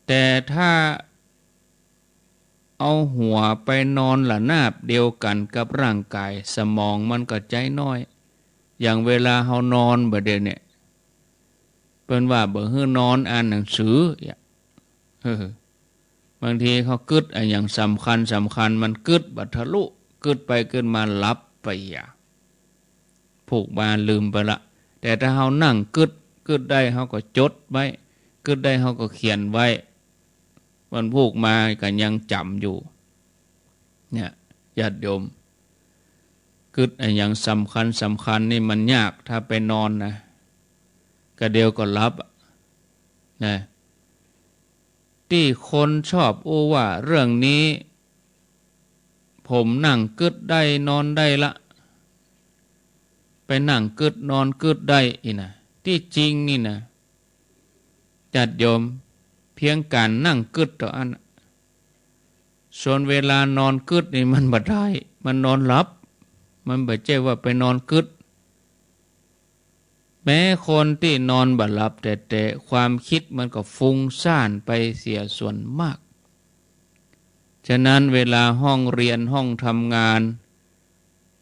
แต่ถ้าเอาหัวไปนอนระนาบเดียวกั๋นกับร่างก๋าย สมองมันก็ใจ๊น้อย อย่างเวลาเฮานอนบ่าเดี่ยวเนี่ย เปิ้นว่าบ่หื้อนอนอ่านหนังสือ เออ บางทีเขากึ๊ดอะหยังสำคัญสำคัญ มันกึ๊ดบ่ทะลุ กึ๊ดไปกึ๊ดมาหลับไปอะ ผูกบ่าลืมไปละ แต่ถ้าเฮานั่งกึ๊ด กึ๊ดได้เฮาก็จดไว้ กึ๊ดได้เฮาก็เขียนไว้ วันผูกมาก็ยังจ๋ำอยู่ เนี่ย ญาติโยม กึ๊ดอะหยังสำคัญสำคัญนี่มันยาก ถ้าไปนอนนะ กะเดียวก็หลับอะ นะ ตี้คนชอบอู้ว่าเรื่องนี้ ผมนั่งกึ๊ดได้นอนได้ละ ไปนั่งกึ๊ดนอนกึ๊ดได้อี้นะ ตี้จริงนี่นะ ญาติโยม เพียงก๋านนั่งกึ๊ดเต้าอั้น ส่วนเวลานอนกึ๊ดนี่มันบ่ได้ มันนอนหลับ มันบ่ใจ้ว่าไปนอนกึ๊ด แม้คนตี้นอนบ่หลับแต๊ๆ ความกึ๊ดมันก็ฟุ้งซ่านไปเสียส่วนมาก ฉะนั้นเวลาห้องเฮียนห้องทำงาน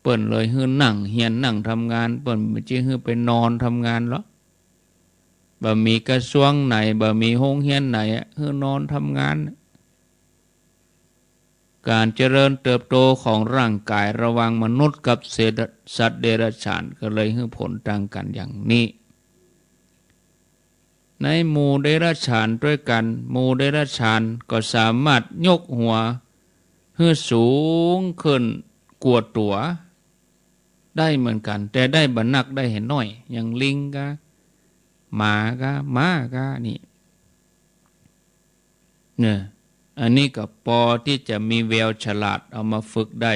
เปิ้นเลยหื้อนั่งเฮียนนั่งทำงาน เปิ้นบ่ใจ้หื้อไปนอนทำงานหรอก บ่มีกระทรวงไหน บ่มีโฮงเฮียนไหนอะ หื้อนอนทำงาน ก๋านเจริญเติบโตของร่างก๋ายระหว่างมนุษย์กับเสด- สัตว์เดรัจฉานก็เลยหื้อผลต่างกั๋นอย่างนี้ ในหมู่เดรัจฉานตวยกั๋น หมู่เดรัจฉานก็สามารถยกหัวหื้อสูงขึ้นกว่าตั๋วได้เหมือนกั๋น แต่ได้บ่นัก ได้แหน้อย อย่างลิงกา หมากา ม้ากา นี่ เนี่ย อันนี้ก็ปอตี้จะมีแววฉลาดเอามาฝึกได้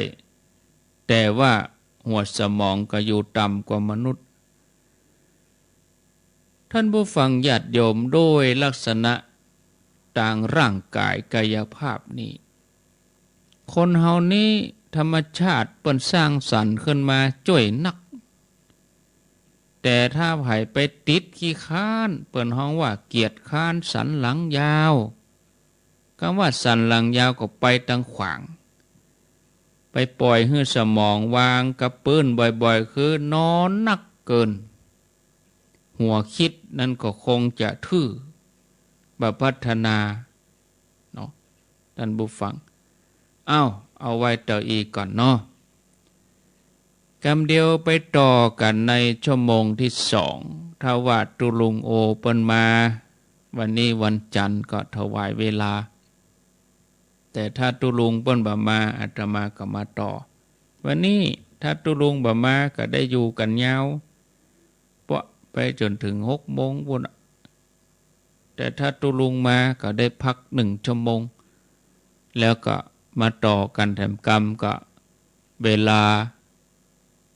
แต่ว่าหัวสมองก็อยู่ต่ำกว่ามนุษย์ ท่านผู้ฟังญาติโยม โดยลักษณะตางร่างก๋าย กายภาพนี่ คนเฮานี้ธรรมชาติเปิ้นสร้างสรรค์ขึ้นมาจ้วยนัก แต่ถ้าใผไปติดขี้คร้าน เปิ้นฮ้องว่าเกียจคร้านสันหลังยาว กำว่าสันหลังยาวก็ไปตางขวาง ไปป่อยหื้อสมองวางกับปื้นบ่อยๆ คือนอนนักเกิน หัวกึ๊ดนั้นก็คงจะทื่อ บ่พัฒนา เนาะ ท่านผู้ฟัง เอ้า เอาไว้เต้าอี้ก่อนเนาะ กำเดียวไปต่อกั๋นในชั่วโมงตี้สอง ถ้าว่าตุ๊ลุงโอเปิ้นมา วันนี้วันจันทร์ก็ถวายเวลา แต่ถ้าตุ๊ลุงเปิ้นบ่มา อาตมาก็มาต่อ วันนี้ถ้าตุ๊ลุงบ่มาก็ได้อยู่กั๋นยาว เปาะไปจ๋นเถิงหกโมงปู้นอะ แต่ถ้าตุ๊ลุงมาก็ได้พักหนึ่งชั่วโมง แล้วก็มาต่อกั๋นแถมกำก็เวลา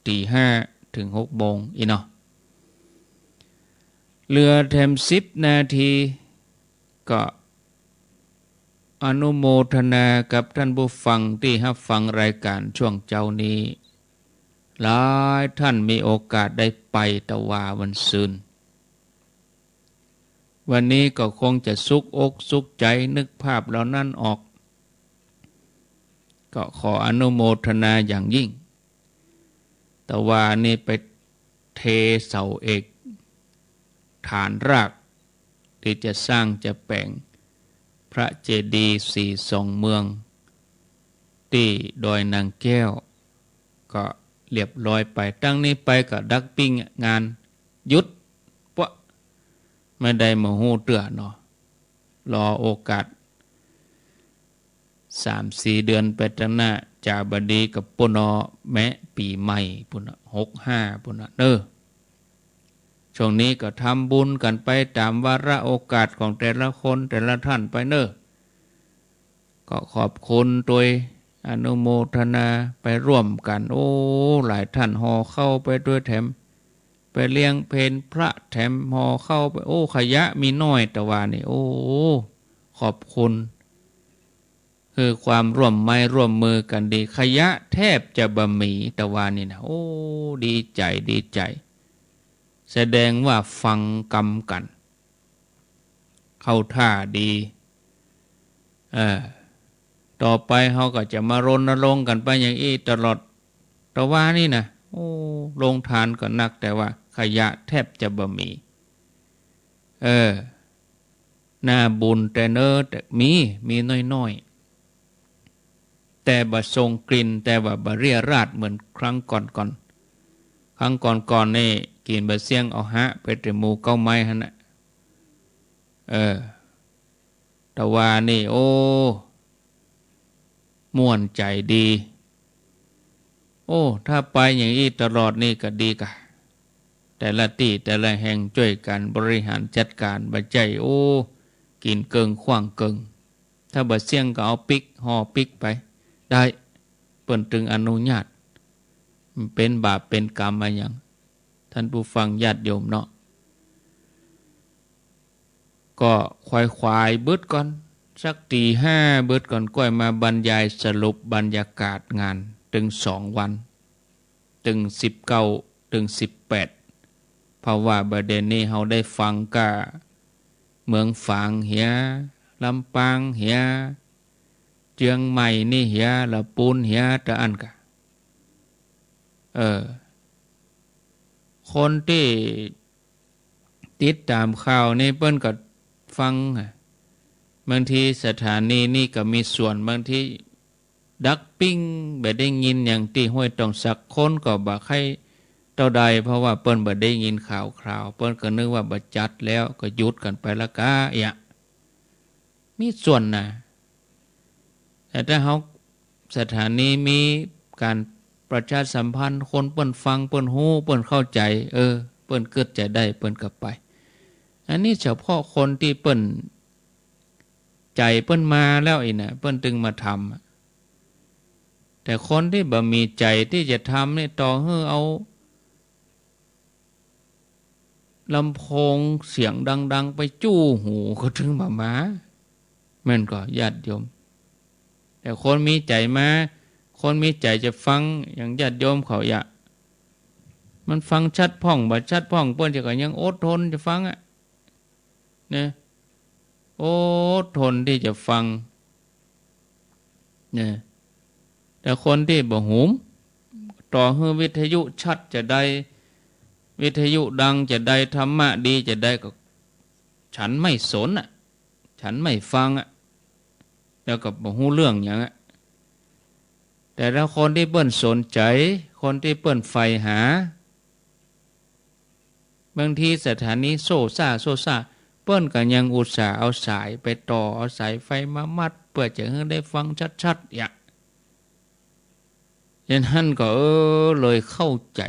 ตีห้าเถิงหกโมงอี้เนาะ เหลือแถมสิบนาที ก็อนุโมทนากับท่านผู้ฟังตี้ฮับฟังรายก๋านช่วงเจ๊านี้ หลายท่านมีโอกาสได้ไปตะวาวันซืน วันนี้ก็คงจะสุกอกสุกใจ๋นึกภาพเหล่านั้นออก ก็ขออนุโมทนาอย่างยิ่ง ตะวานี้ไปเทเสาเอก ฐานราก ตี้จะสร้างจะแป๋งพระเจดีย์ศรีสองเมือง ตี้ดอยนางแก้ว ก็เรียบร้อยไป ตั้งนี้ไปก็ดักปิ้งงานหยุด เปาะ ไม่ได้มาฮู้เตื้อเนาะ รอโอกาส สามสี่เดือนไปตางหน้า จ๋าบ่ดีก็ปู้นอ แมะปี๋ใหม่ปู้นน่ะ หกห้าปู้นน่ะเน่อ ช่วงนี้ก็ทำบุญกั๋นไปต๋ามวาระโอกาสของแต่ละคนแต่ละท่านไปเน่อ ก็ขอบคุณตวย อนุโมทนาไปร่วมกั๋น โอ้ หลายท่านห่อข้าวไปตวยแถม ไปเลี้ยงเพลพระแถมห่อข้าวไป โอ้ ขยะมีน้อยตะวานี่ โอ้ ขอบคุณ คือความร่วมไม้ร่วมมือกั๋นดี ขยะแทบจะบ่มีตะวานี่นะ โอ้ ดีใจ๋ ดีใจ๋ แสดงว่าฟังกำกั๋น เข้าท่าดี เออ ต่อไปเฮาก็จะมารณรงค์กั๋นไปอย่างอี้ตลอด ตะวานี่นะ โอ้ โรงทานก็นัก แต่ว่าขยะแทบจะบ่มี เออ น่าบุญแต๊เน่อ แต่มี มีน้อยๆ แต่บ่ส่งกลิ่น แต่ว่าบ่เรี่ยราษฎร์เหมือนครั้งก่อนๆ ครั้งก่อนๆ นี่ กิ๋นบ่าเสี้ยงเอาฮะไปแต่หมู่เก๊าไม้หั้นน่ะ เออ ตะวานี่ โอ้ ม่วนใจ๋ดี โอ้ ถ้าไปอย่างอี้ตลอดนี่ก็ดีกะ แต่ละตี้แต่ละแห่งจ้วยกั๋นบริหารจัดก๋าน บ่ใจ้ โอ้ กิ๋นเกิ่งขว้างเกิ่ง ถ้าบ่เสี้ยงก็เอาปิ๊ก ห่อปิ๊กไป ได้ เปิ้นตึงอนุญาต มันเป๋นบาปเป๋นกรรมอะหยัง ท่านผู้ฟังญาติโยมเนาะ ก็ขวายๆ เบิดก่อน สักตี๋ห้าเบิดก่อน ก้อยมาบรรยายสรุปบรรยากาศงาน ตึงสองวัน ตึงสิบเก้า ตึงสิบแปด เพราะว่าบ่าเดี่ยวนี้เฮาได้ฟังก้า เมืองฝางเหีย ลำปางเหีย เจียงใหม่นี่เหีย ละปูนเหีย ตะอั้นกะ เออ คนตี้ติดต๋ามข่าวนี่เปิ้นก็ฟังอะ บางทีสถานีนี่ก็มีส่วน บางทีดักปิ้ง บ่ได้ยินอย่างตี้ห้วยตองสัก คนก็บ่ใค่เต้าใด เพราะว่าเปิ้นบ่ได้ยินข่าวคราว เปิ้นก็นึกว่าบ่จัดแล้ว ก็หยุดกั๋นไปละก้า เอียะ มีส่วนนะ แต่ถ้าเฮา สถานีมีก๋านประชาสัมพันธ์ คนเปิ้นฟัง เปิ้นฮู้ เปิ้นเข้าใจ๋ เออ เปิ้นกึ๊ดใจ๋ได้ เปิ้นก็ไป อันนี้เฉพาะคนตี้เปิ้น ใจ๋เปิ้นมาแล้วอี้นะ เปิ้นตึงมาทำอะ แต่คนตี้บ่มีใจ๋ตี้จะทำนี่ ต่อหื้อเอา ลำโพงเสียงดังๆ ไปจู้หูก็ตึงบ่มา แม่นก่อ ญาติโยม แต่คนมีใจ๋มา คนมีใจ๋จะฟัง อย่างญาติโยมเขาเหีย มันฟังชัดพ่องบ่ชัดพ่อง เปิ้นจะก็ยังอดทนจะฟังอะ นะ อดทนตี้จะฟัง นะ แต่คนตี้บ่หุม ต่อหื้อวิทยุชัดจะใด วิทยุดังจะใด ธรรมะดีจะใด ก็ฉันไม่สนอะ ฉันไม่ฟังอะ แล้วก็บ่ฮู้เรื่องหยังอะ แต่ถ้าคนตี้เปิ้นสนใจ๋ คนตี้เปิ้นใฝ่หา บางทีสถานีโซ่ซ่าโซ่ซ่า เปิ้นก็ยังอุตส่าห์เอาสายไปต่อ เอาสายไฟมามัด เปื้อจะหื้อได้ฟังชัดๆ เหีย อย่างหั้นก็ เออ เลยเข้าใจ๋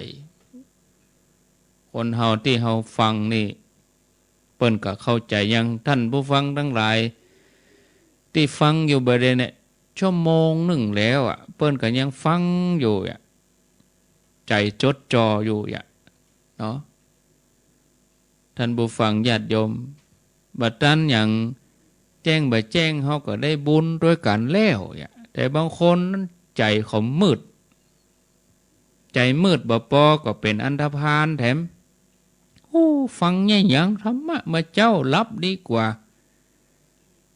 คนเฮาตี้เฮาฟังนี่ เปิ้นก็เข้าใจ๋ อย่างท่านผู้ฟังตังหลาย ตี้ฟังอยู่บ่าเดี่ยวนี้ ชั่วโมงนึ่งแล้วอะ เปิ้นก็ยังฟังอยู่อะ ใจ๋จดจ่ออยู่อะ เนาะ ท่านผู้ฟังญาติโยม บ่ตันหยัง แจ้งบ่แจ้ง เฮาก็ได้บุญตวยกั๋นแล้วอะ แต่บางคนใจ๋เขามืด ใจ๋มืดบ่ปอ ก็เป๋นอันธพาลแถม โอ้ ฟังเยียะหยังธรรมะเมื่อเจ๊า หลับดีกว่า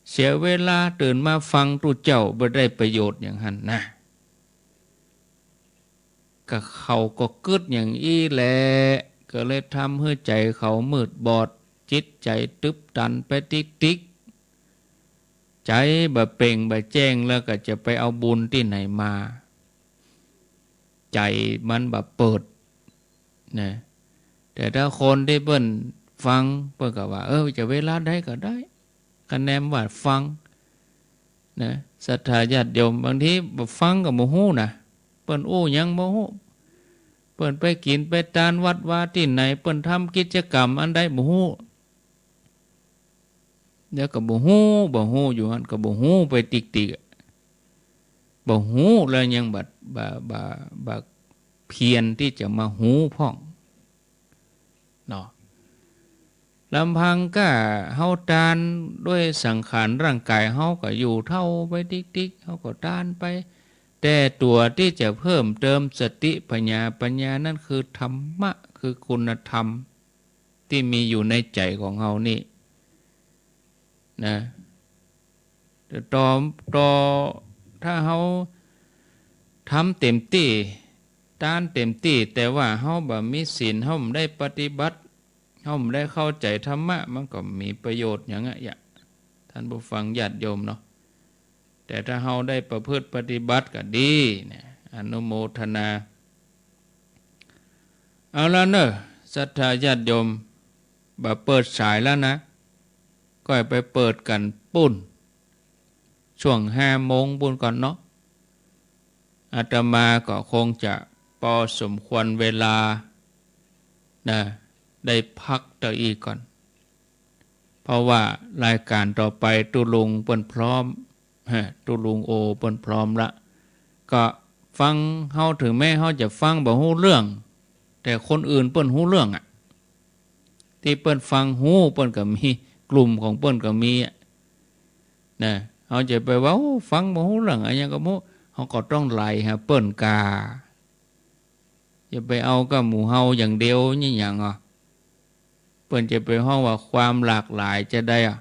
เสียเวลาตื่นมาฟังตุ๊เจ้า บ่ได้ประโยชน์อย่างหั้นนะ ก็เขาก็กึ๊ดอย่างอี้แหละ ก็เลยทำหื้อใจ๋เขามืดบอด จิตใจ๋ตึ๊บตันไปติ๊กๆ ใจ๋บ่เป่งบ่แจ้ง แล้วก็จะไปเอาบุญตี้ไหนมา ใจ๋มันบ่เปิด นะ แต่ถ้าคนตี้เปิ้นฟัง เปิ้นก็ว่า เออ จะเวลาใดก็ได้ คะแนนว่าฟัง นะ ศรัทธาญาติโยม บางทีบ่ฟังก็บ่ฮู้นะ เปิ้นอู้หยังบ่ฮู้ เปิ้นไปกิ๋นไปตานวัดวาตี้ไหน เปิ้นทำกิจกรรมอันใดบ่ฮู้ เดี๋ยวก็บ่ฮู้ บ่ฮู้อยู่หั้น ก็บ่ฮู้ไปติ๊กๆ อะ บ่ฮู้แล้วยังบ่ บ่ บ่ บ่เพียรตี้จะมาฮู้พ่อง เนาะ ลำพังก้าเฮาตานด้วยสังขารร่างก๋ายเฮาก็อยู่เฒ่าไปติ๊กๆ เฮาก็ตานไป แต่ตั๋วตี้จะเพิ่มเติมสติปัญญา ปัญญานั้นคือธรรมะ คือคุณธรรมตี้มีอยู่ในใจ๋ของเฮานี่นะ แต่ต่อ ต่อ ถ้าเฮาทำเต๋มตี้ ตานเต๋มตี้ แต่ว่าเฮาบ่มีศีล เฮาบ่ได้ปฏิบัติ เฮาบ่ได้เข้าใจ๋ธรรมะ มันก็บ่มีประโยชน์หยังอะ ท่านผู้ฟังญาติโยมเนาะ แต่ถ้าเฮาได้ประพฤติปฏิบัติก็ดีเนี่ย อนุโมทนา เอาละเน่อ ศรัทธาญาติโยม บ่เปิดสายแล้วนะ ก้อยไปเปิดกั๋นปู๊น ช่วงห้าโมงปู๊นก่อนเนาะ อาตมาก็คงจะปอสมควรเวลานะ ได้พักเต้าอี้ก่อน เพราะว่ารายก๋านต่อไปตุ๊ลุงเปิ้นพร้อม ฮะ ตุ๊ลุงโอเปิ้นพร้อมละ ก็ฟัง เฮา ถึงแม้เฮาจะฟังบ่ฮู้เรื่อง แต่คนอื่นเปิ้นฮู้เรื่องอะ ตี้เปิ้นฟังฮู้เปิ้นก็มี กลุ่มของเปิ้นก็มีอะ นะ เฮาจะไปว่า โอ้ ฟังบ่ฮู้เรื่องอะหยังก็บ่ฮู้ เฮาก็ต้องไหลหาเปิ้นก่า อย่าไปเอาก้าหมู่เฮาอย่างเดียว นี่หยังอ่ะ เปิ้นจะไปฮ้องว่าความหลากหลายจาใดอ่ะ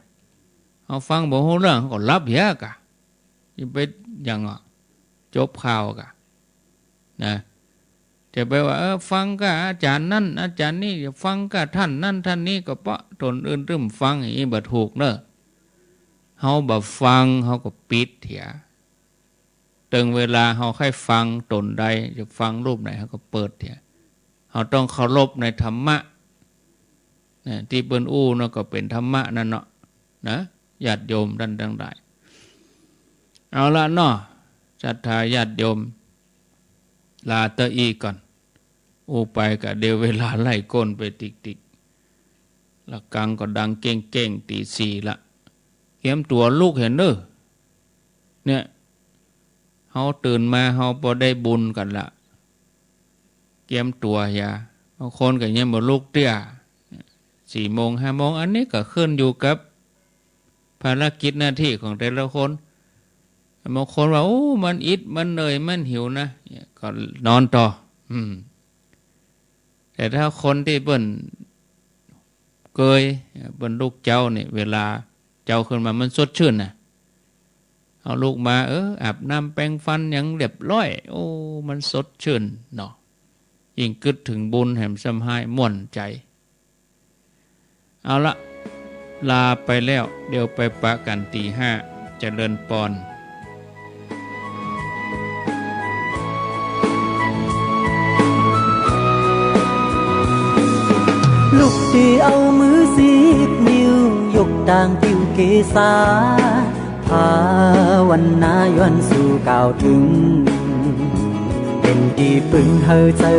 เฮาฟังบ่ฮู้เรื่อง เฮาก็หลับเหียก่า อย่าไปหยังอ่ะ จบข่าวก่า นะ จะไปว่า เออ ฟังก้าอาจ๋ารย์นั้น อาจ๋ารย์นี้ อย่าฟังก้าท่านนั้น ท่านนี้ ก็เปาะตนอื่นตึ้มฟัง อย่างนี้บ่ถูกเน่อ เฮาบ่ฟัง เฮาก็ปิดเหีย เถิงเวลาเฮาใค่ฟังตนใด จะฟังรูปไหน เฮาก็เปิดเหีย เฮาต้องเคารพในธรรมะ นะ ตี้เปิ้นอู้เนาะ ก็เป๋นธรรมะนั่นเนาะ นะ ญาติโยมต้านตังหลาย เอาละเนาะ ศรัทธาญาติโยม ลาเต้าอี้ก่อน อู้ไปก็เดี๋ยวเวลาไล่ก้นไปติ๊กๆ ละกังก็ดังเก้งๆ ตี๋สี่ละ เกียมตั๋วลุกเหียเน่อ เนี่ย เฮาตื่นมา เฮาปอได้บุญกั๋นละ เกียมตั๋วเหีย บางคนก็ยังบ่ลุกเตื้อ สี่โมง ห้าโมง อันนี้ก็ขึ้นอยู่กับภารกิจหน้าตี้ของแต่ละคน บางคนว่า โอ้ มันอิด มันเหนื่อย มันหิวนะ เนี่ย ก็นอนต่อ อืม แต่ถ้าคนตี้เปิ้นเกย เปิ้นลุกเจ๊านี่ เวลาเจ๊าขึ้นมามันสดชื่นนะ เฮาลุกมา เออ อาบน้ำแปรงฟันหยังเรียบร้อย โอ้ มันสดชื่นเนาะ ยิ่งกึ๊ดเถิงบุญแหมซ้ำฮ้ายม่วนใจ๋ เอาละ ลาไปแล้ว เดี๋ยวไปปะกั๋นตี๋ห้า เจริญปอน ลุกตี้เอามือสิบนิ้ว ยกตางผิวเกศา ภาวนาย้อนสู่กล่าวเถิง เป๋นตี้ปึงหื้อใจ๋